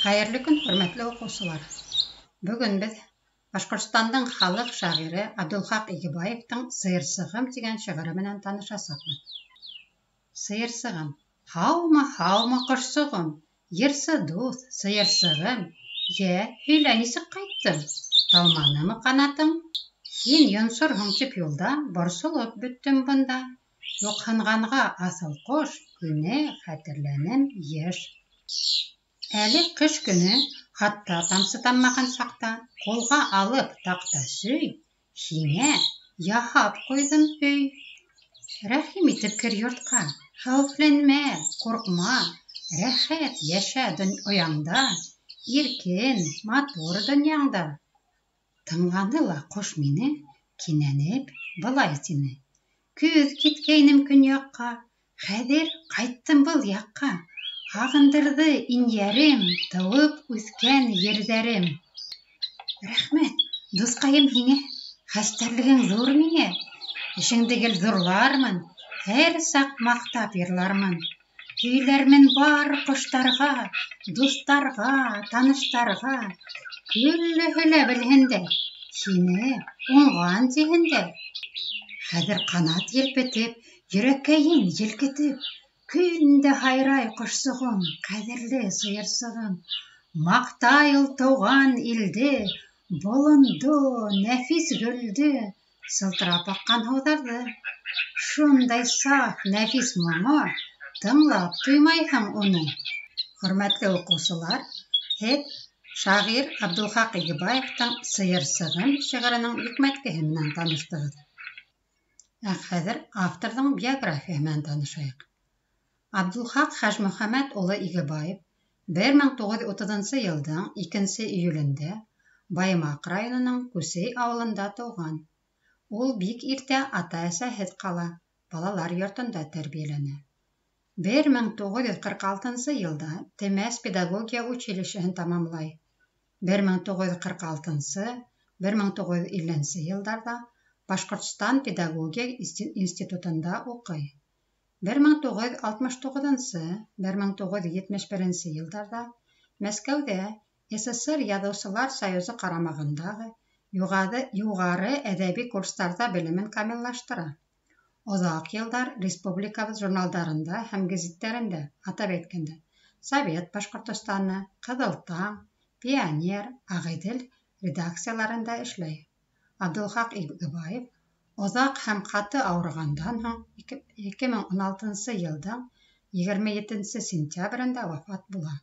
Хәйерле көн, хөрмәтле уҡыусылар! Бөгөн беҙ Башҡортостандың халыҡ шағиры Абдулхаҡ Игебаевтың «Сыйырсығым» тигән шиғыры менән танышасаҡбыҙ. Сыйырсығым. Һаумы, һаумы, ҡошсоғом, йырсы дуҫ, сыйырсығым, йә, һөйлә, нисек ҡайттың, талманымы ҡанатың? Һин йонсорһоң тип юлда, борсолоп бөттөм бында. Юҡһынғанға, аҫыл ҡош, һине хәтерләнем йыш. Әле ҡыш көнө, хатта тамсы таммаған саҡта, ҡулға алып таҡта-сөй, һиңә яһап ҡуйҙым өй. Рәхим итеп кер йортҡа, хәүефләнмә, ҡурҡма, рәхәт йәшә ояңда, иркен, матур донъяңда. Тыңланы ла ҡош мине, кинәнеп, былай тине: Көҙ киткәйнем көньяҡҡа, хәҙер ҡайттым был яҡҡа. Һағындырҙы инйәрем, тыуып үҫкән ерҙәрем. Рәхмәт, дуҫҡайым, һиңә, хәстәрлегең ҙур миңә. Эшеңде гел ҙурлармын, һәр саҡ маҡтап йырлармын. Һөйләрмен бар ҡоштарға, дуҫтарға, таныштарға. Көллөһө лә белһендәр, һине уңған тиһендәр. Хәҙер ҡанат елпетеп, йөрәкәйен елкетеп, көн дә һайрай ҡошсоғом, ҡәҙерле сыйырсығым. Маҡтай ул тыуған илде, болондо, нәфис гөлдө, сылтырап аҡҡан һыуҙарҙы. Шундай саф, нәфис моңо, тыңлап туймайһың уны. Хөрмәтле уҡыусылар, һеҙ шағир Абдулхаҡ Игебаевтың «Сыйырсығым» шиғырының йөкмәткеһе менән таныштығыҙ. Ә хәҙер авторҙың биографияһы менән танышайыҡ. Абдулхаҡ Хәжмөхәмәт улы Игебаев 1930 йылдың 2 июлендә Баймаҡ районының Күсей ауылында тыуған. Ул бик иртә ата-әсәһеҙ ҡала, балалар йортонда тәрбиәләнә. 1946 йылда Темәс педагогия училищеһын тамамлай. 1946-1950 йылдарҙа Башҡортостан педагогия институтында уҡый. 1969-1971 йылдарҙа Мәскәүҙә СССР Яҙыусылар союзы ҡарамағындағы юғары әҙәби курстарҙа белемен камиллаштыра. Оҙаҡ йылдар республикабыҙ журналдарында һәм гәзиттәрендә, атап әйткәндә, Совет Башҡортостаны, Ҡыҙыл таң, Пионер, Ағиҙел редакцияларында эшләй. Абдулхаҡ Игебаев оҙаҡ һәм ҡаты ауырығандан һуң 2016 йылдың 27 сентябрендә вафат була.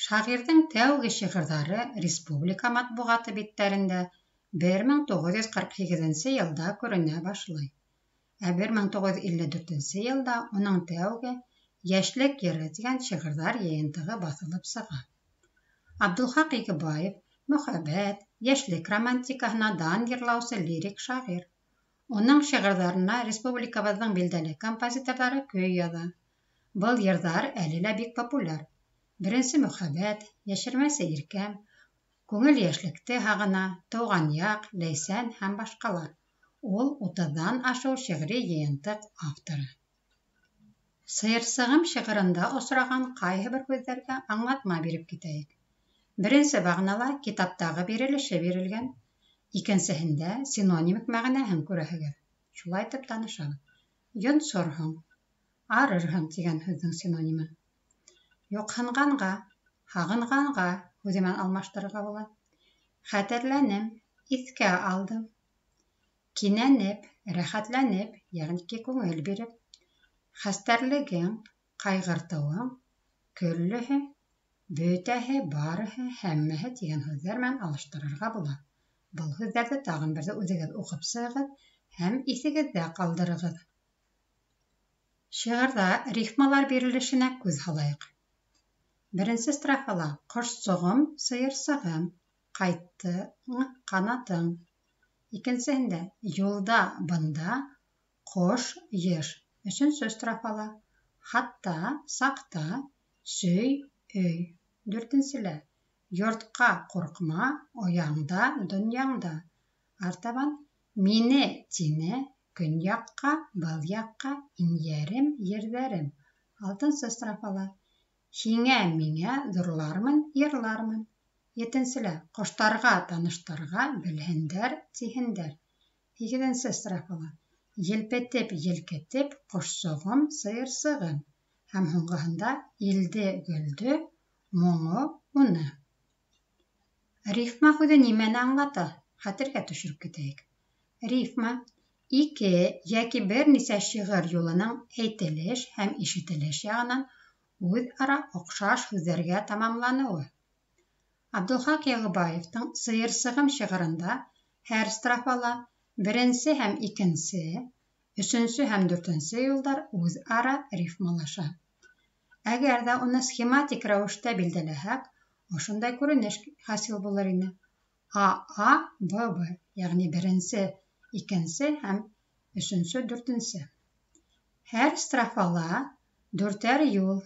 Шағирҙың тәүге шиғырҙары республика матбуғаты биттәрендә 1948 йылда күренә башлай. Ә 1954 йылда уның тәүге «Йәшлек йыры» тигән шиғырҙар йыйынтығы баҫылып сыға. Абдулхаҡ Игебаев мөхәббәт, йәшлек романтикаһына дан йырлаусы лирик шағир. Уның шиғырҙарына республикабыҙҙың билдәле композиторҙары көй яҙа. Был йырҙар әле лә бик популяр. Беренсе мөхәббәт, Йәшермәсе иркәм, Күңел йәшлекте һағына, Тыуған яҡ, Ләйсән һәм башҡалар. Ул 30-ҙан ашыу шиғри йыйынтыҡ авторы. «Сыйырсығым» шиғырында осраған ҡайһы бер һүҙҙәргә аңлатма биреп китәйек. Беренсе бағанала китаптағы бирелеше бирелгән, икенсеһендә синонимик мәғәнәһен күрәһегеҙ. Шулай итеп танышабыҙ. Йонсорһоң, арырһың тигән һүҙҙең синонимы. Юҡһынғанға, һағынғанға һүҙе менән алмаштырырға була. Хәтерләнем, иҫкә алдым. Кинәнеп, рәхәтләнеп, йәғни күңел биреп. Хәстәрлегең, ҡайғыртыуың, көллөһө, бөтәһе, барыһы, һәммәһе тигән һүҙҙәр менән алыштырырға була. Был һүҙҙәрҙе тағын берҙе үҙегеҙ уҡып сығығыҙ һәм иҫегеҙҙә ҡалдырығыҙ. Шиғырҙа рифмалар бирелешенә күҙ һалайыҡ. Беренсе строфала ҡошсоғом, сыйырсығым, ҡайттың ҡанатың. Икенсеһендә юлда, бында, ҡош, йыш. Өсөнсө строфала хатта, саҡта, сөй, өй. Дүртенселә йортҡа ҡурҡма, ояңда, донъяңда. Артабан мине, тине, көньяҡҡа, был яҡҡа, инйәрем, ерҙәрем. Алтынсы строфала Һиңә, миңә ҙурлармын, йырлармын. Етенселә ҡоштарға, таныштарға белһендәр, тиһендәр. Һигеҙенсе строфала елпетеп, елкетеп, ҡошсоғом, сыйырсығым. Һәм һуңғыһында илде, гөлдө, моңо, уны. Рифма һүҙе нимәне аңлата? Хәтергә төшөрөп китәйек. Рифма ике йәки бер нисә шиғыр юлының әйтелеш һәм ишетелеш яғынан үҙ-ара оҡшаш һүҙҙәргә тамамланыуы. Абдулхаҡ Яғыбаевтың «Сыйырсығым» шиғырында һәр строфала беренсе һәм икенсе, өсөнсө һәм дүртенсе юлдар үҙ-ара рифмалаша. Әгәр ҙә уны схематик рәүештә билдәләһәк, ошондай күренеш хасил булыр ине: А, А, Б, Б, йәғни беренсе, икенсе һәм өсөнсө, дүртенсе. Һәр строфала дүртәр юл.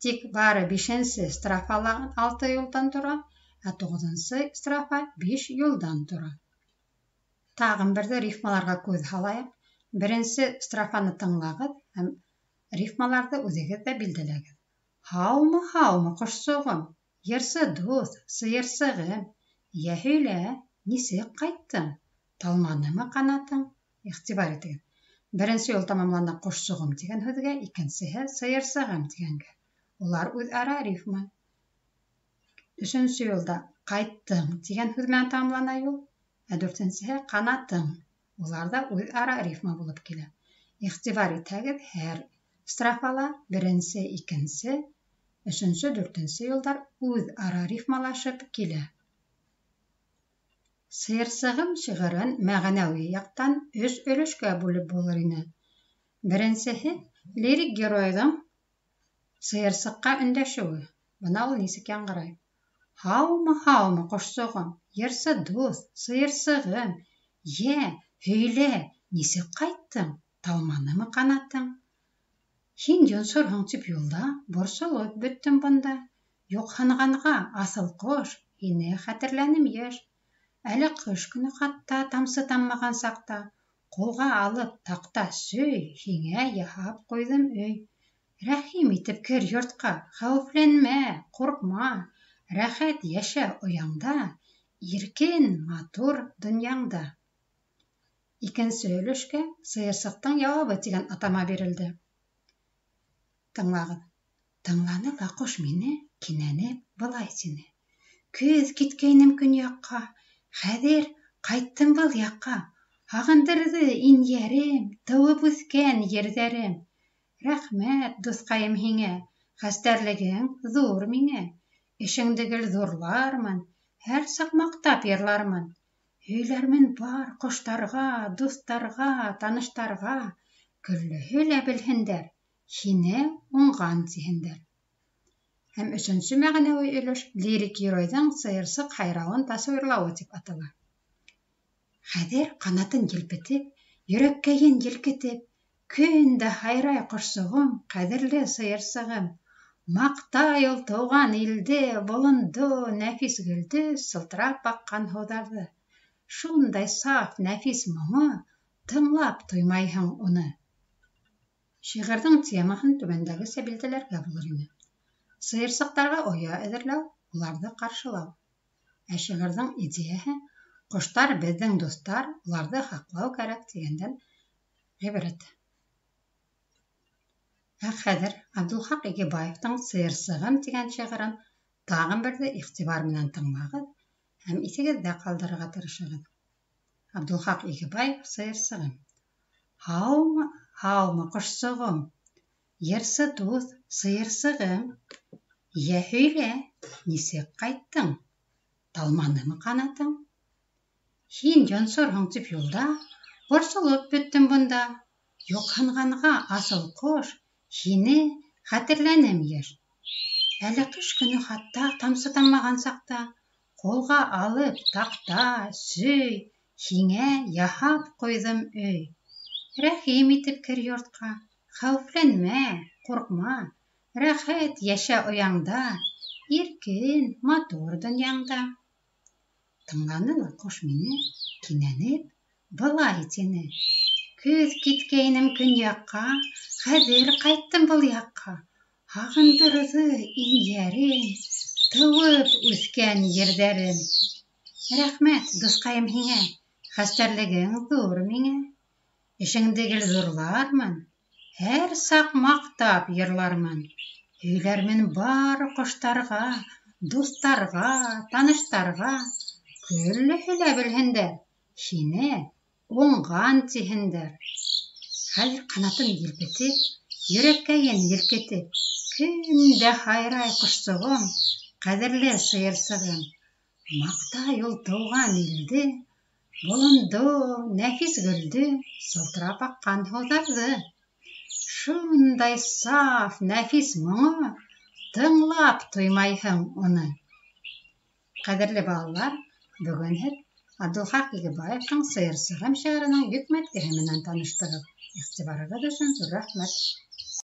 Тик бары бишенсе строфала алты юлдан тора, ә туғыҙынсы строфа биш юлдан тора. Тағын берҙе рифмаларға күҙ һалайыҡ. Беренсе строфаны тыңлағыҙ һәм рифмаларҙы үҙегеҙ ҙә билдәләгеҙ. Һаумы, һаумы, ҡошсоғом, йырсы дуҫ, сыйырсығым, йә һөйлә, нисек ҡайттың, талманымы ҡанатың? Иғтибар итегеҙ. Беренсе юл тамамлана ҡошсоғом тигән һүҙгә, икенсеһе сыйырсығым тигәнгә. Улар үҙ-ара рифма. Өсөнсө юлда ҡайттың тигән һүҙ менән тамамлана юл, ә дүртенсеһе ҡанатың. Улар ҙа үҙ-ара рифма булып килә. Иғтибар итһәгеҙ, һәр строфала беренсе, икенсе, өсөнсө, дүртенсе юлдар үҙ-ара рифмалашып килә. Сыйырсығым шиғырын мәғәнәүи яҡтан өс өлөшкә бүлеп булыр ине. Беренсеһе лирик геройҙың сыйырсыҡҡа өндәшеүе. Бына ул нисек яңғырай. Һаумы, һаумы, ҡошсоғом, йырсы дуҫ, сыйырсығым, йә, һөйлә, нисек ҡайттың, талманымы ҡанатың? Һин йонсорһоң тип юлда, борсолоп бөттөм бында. Юҡһынғанға, аҫыл ҡош, һине хәтерләнем йыш. Әле ҡыш көнө хатта тамсы таммаған саҡта, ҡулға алып таҡта сөй, һиңә яһап ҡуйҙым өй. Рәхим итеп кер йортҡа, хәүефләнмә, ҡурҡма, рәхәт йәшә ояңда, иркен, матур донъяңда. Икенсе өлөшкә сыйырсыҡтың яуабы тигән атама бирелде. Тыңлағыҙ. Тыңланы ла ҡош мине, кинәнеп былай тине: Көҙ киткәйнем көньяҡҡа, хәҙер ҡайттым был яҡҡа. Һағындырҙы инйәрем, тыуып үҫкән ерҙәрем. Рәхмәт, дуҫҡайым, һиңә, хәстәрлегең ҙур миңә. Эшеңде гел ҙурлармын, һәр саҡ маҡтап йырлармын. Һөйләрмен бар ҡоштарға, дуҫтарға, таныштарға. Көллөһө лә белһендәр, һине уңған тиһендәр. Һәм өсөнсө мәғәнәүи өлөш лирик геройҙың сыйырсыҡ һайрауын тасуирлауы тип атала. Хәҙер ҡанатын елпетеп, йөрәккәйен елкетеп, көн дә һайрай ҡошсоғом, ҡәҙерле сыйырсығым. Маҡтай ул тыуған илде, болондо, нәфис гөлдө, сылтырап баҡҡан һыуҙарҙы. Шундай саф, нәфис моңо, тыңлап туймайһың уны. Шиғырҙың темаһын түбәндәгесә билдәләргә булыр ине. Сыйырсыҡтарға оя әҙерләү, уларҙы ҡаршылау. Ә шиғырҙың идеяһы ҡоштар беҙҙең дуҫтар, уларҙы һаҡлау кәрәк тигәндән ғибәрәт. Ә хәҙер Абдулхаҡ Игебаевтың «Сыйырсығым» тигән шиғырын тағын берҙе иғтибар менән тыңлағыҙ һәм иҫегеҙҙә ҡалдырырға тырышығыҙ. Абдулхаҡ Игебаев «Сыйырсығым». Һаумы, һаумы, ҡошсоғом, йырсы дуҫ, сыйырсығым, йә һөйлә, нисек ҡайттың, талманымы ҡанатың? Һин йонсорһоң тип юлда, борсолоп бөттөм бында. Юҡһынғанға, аҫыл ҡош, һине хәтерләнем йыш. Әле ҡыш көнө хатта тамсы таммаған саҡта, ҡулға алып таҡта, сөй, һиңә яһап ҡуйҙым өй. Рәхим итеп кер йортҡа, хәүефләнмә, ҡурҡма, рәхәт йәшә ояңда, иркен, матур донъяңда. Тыңланы ла ҡош мине, кинәнеп, былай тине: Көҙ киткәйнем көньяҡҡа, хәҙер ҡайттым был яҡҡа. Һағындырҙы инйәрем, тыуып үҫкән ерҙәрем. Рәхмәт, дуҫҡайым, һиңә, хәстәрлегең ҙур миңә. Эшеңде гел ҙурлармын, һәр саҡ маҡтап йырлармын. Һөйләрмен бар ҡоштарға, дуҫтарға, таныштарға. Көллөһө лә белһендәр, һине уңған тиһендәр. Хәҙер ҡанатын елпетеп, йөрәкәйен елкетеп, көн дә һайрай ҡошсоғом, ҡәҙерле сыйырсығым. Маҡтай ул тыуған илде, болондо, нәфис гөлдө, сылтырап аҡҡан һыуҙарҙы. Шундай саф, нәфис моңо, тыңлап туймайһың уны. Ҡәҙерле балалар, бөгөн һеҙ Абдулхаҡ Игебаевтың «Сыйырсығым» шиғырының йөкмәткеһе менән таныштығыҙ. Иғтибарығыҙ өсөн ҙур рәхмәт.